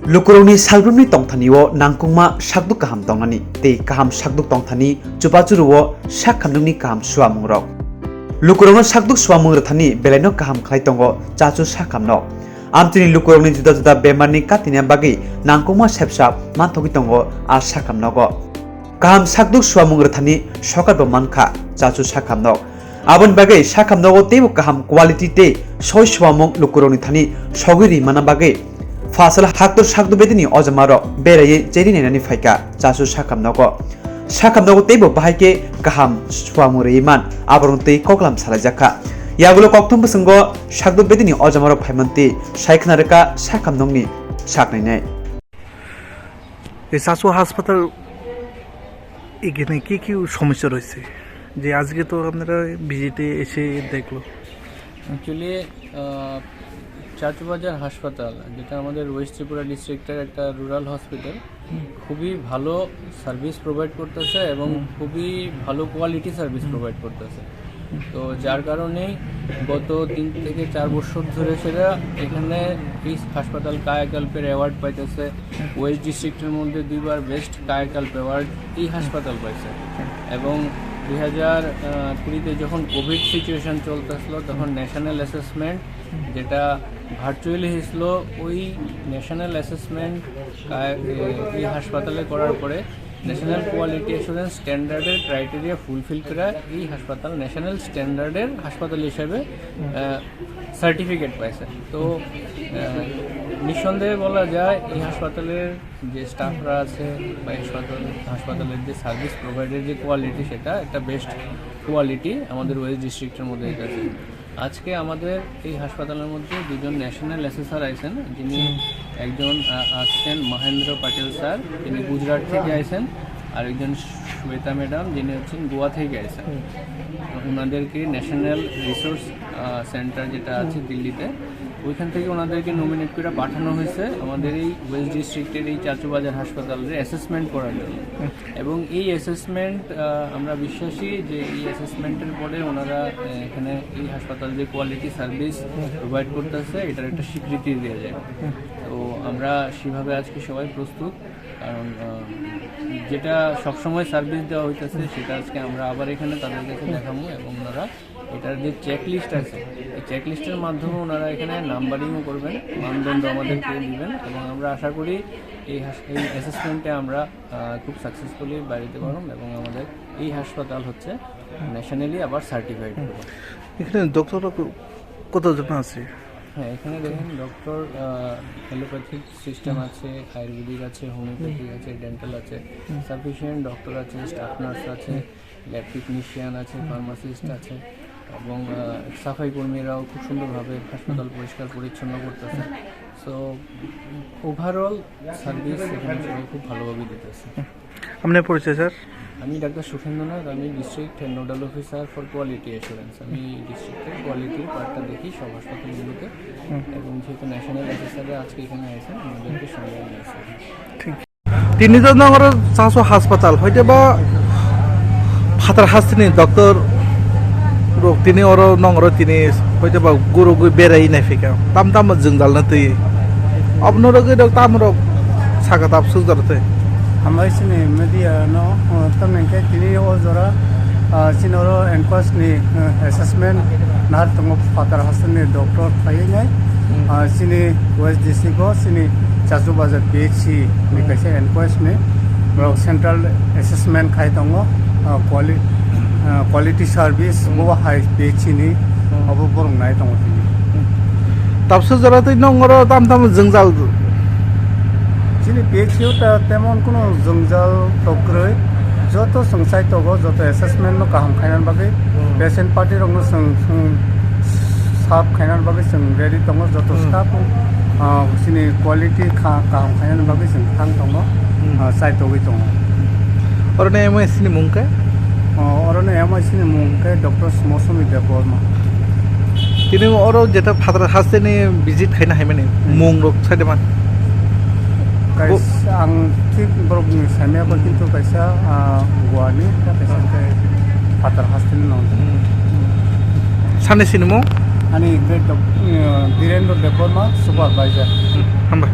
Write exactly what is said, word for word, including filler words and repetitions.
Lukurokni salbrumni tongthani-o nangkukma sakduk kaham tongnani tei kaham sakduk tongthani chubachu rwo sak khamnokni kaham suamungrok. Lukurokno sakduk suamung rwthani belaino kaham khlai tongo chachu sak khamnok. Amchini lukurokni juda juda bemarni katina bagwi nangkukma sepsa manthogwi tongo a sak khamnogo. Kaham sakduk suamung rwthani sokat bo mankha chachu sak khamnok. Aboni bagwi sak khamnogo teibo kaham quality tei soi suamung lukurokni thani sogwi ri manna bagwi Phaisal haktor sakduk bedini ojamarok beraiwi cheri nainani phaikha chachu sak khamnogo. Sak khamnogo teibo bahai khe kaham suamung riwi man aborokno tei koklam salaijakha. Yagulo kokthum bwswngo sakduk bedini ojamarok phaimantwi sai khna rwkha sak khamnokni sak nainai. এই চাচু হাসপাতাল এখানে কি কি সমস্যা রয়েছে, যে আজকে তো আপনারা ভিজিটে এসে দেখলো? অ্যাকচুয়ালি চাচুবাজার হাসপাতাল, যেটা আমাদের ওয়েস্ট ত্রিপুরা ডিস্ট্রিক্টের একটা রুরাল হসপিটাল, খুবই ভালো সার্ভিস প্রোভাইড করতেছে এবং খুবই ভালো কোয়ালিটি সার্ভিস প্রোভাইড করতেছে। তো যার কারণেই গত তিন থেকে চার বছর ধরে সেটা এখানে এই হাসপাতাল কায়াকাল্পের অ্যাওয়ার্ড পাইতেছে। ওয়েস্ট ডিস্ট্রিক্টের মধ্যে দুইবার বেস্ট কায়াকাল্প অ্যাওয়ার্ড এই হাসপাতাল পাইছে। এবং দুই হাজার কুড়িতে যখন কোভিড সিচুয়েশন চলতেছিল, তখন ন্যাশনাল অ্যাসেসমেন্ট, যেটা ভার্চুয়ালি হয়েছিল, ওই ন্যাশনাল অ্যাসেসমেন্ট এই হাসপাতালে করার পরে ন্যাশনাল কোয়ালিটি অ্যাসুরেন্স স্ট্যান্ডার্ডের ক্রাইটেরিয়া ফুলফিল করে এই হাসপাতাল ন্যাশনাল স্ট্যান্ডার্ডের হাসপাতাল হিসেবে সার্টিফিকেট পাইছে। তো আহ, নিঃসন্দেহে বলা যায়, এই হাসপাতালের যে স্টাফরা আছে বা এই হাসপাতাল, হাসপাতালের যে সার্ভিস প্রোভাইডের যে কোয়ালিটি, সেটা একটা বেস্ট কোয়ালিটি আমাদের ওয়েস্ট ডিস্ট্রিক্টের মধ্যে এটা আছে। আজকে আমাদের এই হাসপাতালের মধ্যে দুজন ন্যাশনাল অ্যাসেসার আছেন, যিনি একজন আহ, আসছেন মহেন্দ্র পাটেল স্যার, তিনি গুজরাট থেকে আছেন, আর একজন শ্বেতা ম্যাডাম, যিনি হচ্ছেন গোয়া থেকে আছেন। ওনাদেরকে ন্যাশনাল রিসোর্স সেন্টার যেটা আছে দিল্লিতে, ওইখান থেকে ওনাদেরকে নমিনেট করে পাঠানো হয়েছে আমাদের এই ওয়েস্ট ডিস্ট্রিক্টের এই চাচুবাজার হাসপাতালের অ্যাসেসমেন্ট করার জন্য। এবং এই অ্যাসেসমেন্ট, আমরা বিশ্বাসী যে এই অ্যাসেসমেন্টের পরে ওনারা আহ, এখানে এই হাসপাতাল যে কোয়ালিটি সার্ভিস প্রোভাইড করতেছে, এটার একটা স্বীকৃতি দেওয়া যায়। তো আমরা সেভাবে আজকে সবাই প্রস্তুত, কারণ আহ, যেটা সবসময় সার্ভিস দেওয়া হইতেছে, সেটা আজকে আমরা আবার এখানে তাদের কাছে দেখাবো এবং ওনারা এটার যে চেকলিস্ট আছে, এই চেকলিস্টের মাধ্যমে ওনারা এখানে নাম্বারিংও করবেন, মানদণ্ড আমাদেরকে দিবেন এবং আমরা আশা করি এই হাস- এই অ্যাসেসমেন্টে আমরা আহ, খুব সাকসেসফুলি বাড়িতে পারব এবং আমাদের এই হাসপাতাল হচ্ছে ন্যাশনালি আবার সার্টিফাইড হবে। এখানে ডক্টর কতজন আছে? হ্যাঁ, এখানে দেখেন, ডক্টর অ্যালোপ্যাথিক সিস্টেম আছে, আয়ুর্বেদিক আছে, হোমিওপ্যাথিক আছে, ডেন্টাল আছে, সাফিসিয়েন্ট ডক্টর আছে, স্টাফ নার্স আছে, ল্যাব টেকনিশিয়ান আছে, ফার্মাসিস্ট আছে এবং আহ, সাফাই কর্মীরাও খুব সুন্দরভাবে হাসপাতাল পরিষ্কার পরিচ্ছন্ন করতেছে। সো ওভারঅল সার্ভিস এখানে সবাই খুব ভালোভাবে দিতেছে। আপনার পরিচয়, স্যার? আমি ডাক্তার সুখেন্দ্র নাথ, আমি district nodal officer for quality assurance. আমি ডিস্ট্রিক্টের কোয়ালিটির পার্টটা দেখি সব হাসপাতালগুলোতে। এবং যেহেতু ন্যাশনাল অ্যাসেসাররা আজকে এখানে আছেন, ওনাদেরকে সঙ্গে নিয়ে আসি। ঠিক। Tini to nongro chaso hospital, hoite ba phatar hasteni doctor rok tini oro nongro tini hoite ba gurugwi berai nai phika. Tam tam jwngjal no twi. Abno rogwi rok tam rok saka tap suk jaro twi. Hambai sini media no, uh, tamni khe tini o jora, uh, sini oro inquest ni, uh, assessment nar tongo phatar hasteni doctor phaiwi nai. Uh, sini West District o sini Chachu Bazar P H C ni kaisa inquest ni borok central assessment khai tongo, uh, quali-, uh, quality service bo hai P H C ni abo borok nai tongo tini. Tabsa jora twi nong oro tam tam jwngjal. Chini P H C o ta temon kuno jwngjal tok kwrwi, joto chwng sai tongo, joto assessment no kaham khaina bagwi, patient party rok no chwng, chwng sap khaina bagwi chwng ready tongo, joto staff, ah, chini quality kha-, kaham khaina bagwi chwng thang tongo, ah, chai togwi tongo. Oro ni M I C ni mung khe? Oh, oro ni M I C ni mung khe Doctor Mosumi Debbarma. Tini oro jeta phatar haste ni visit khaina haimani mung rok sai de man. Kaisa ang thik borok ni saimaya ba, kintu kaisa, ah, Goa ni, kaisa khe phatar haste ni nong. Sani sini mung? Ani khe Dok-, eh, Birendra Debbarma, supervisor. Hambai.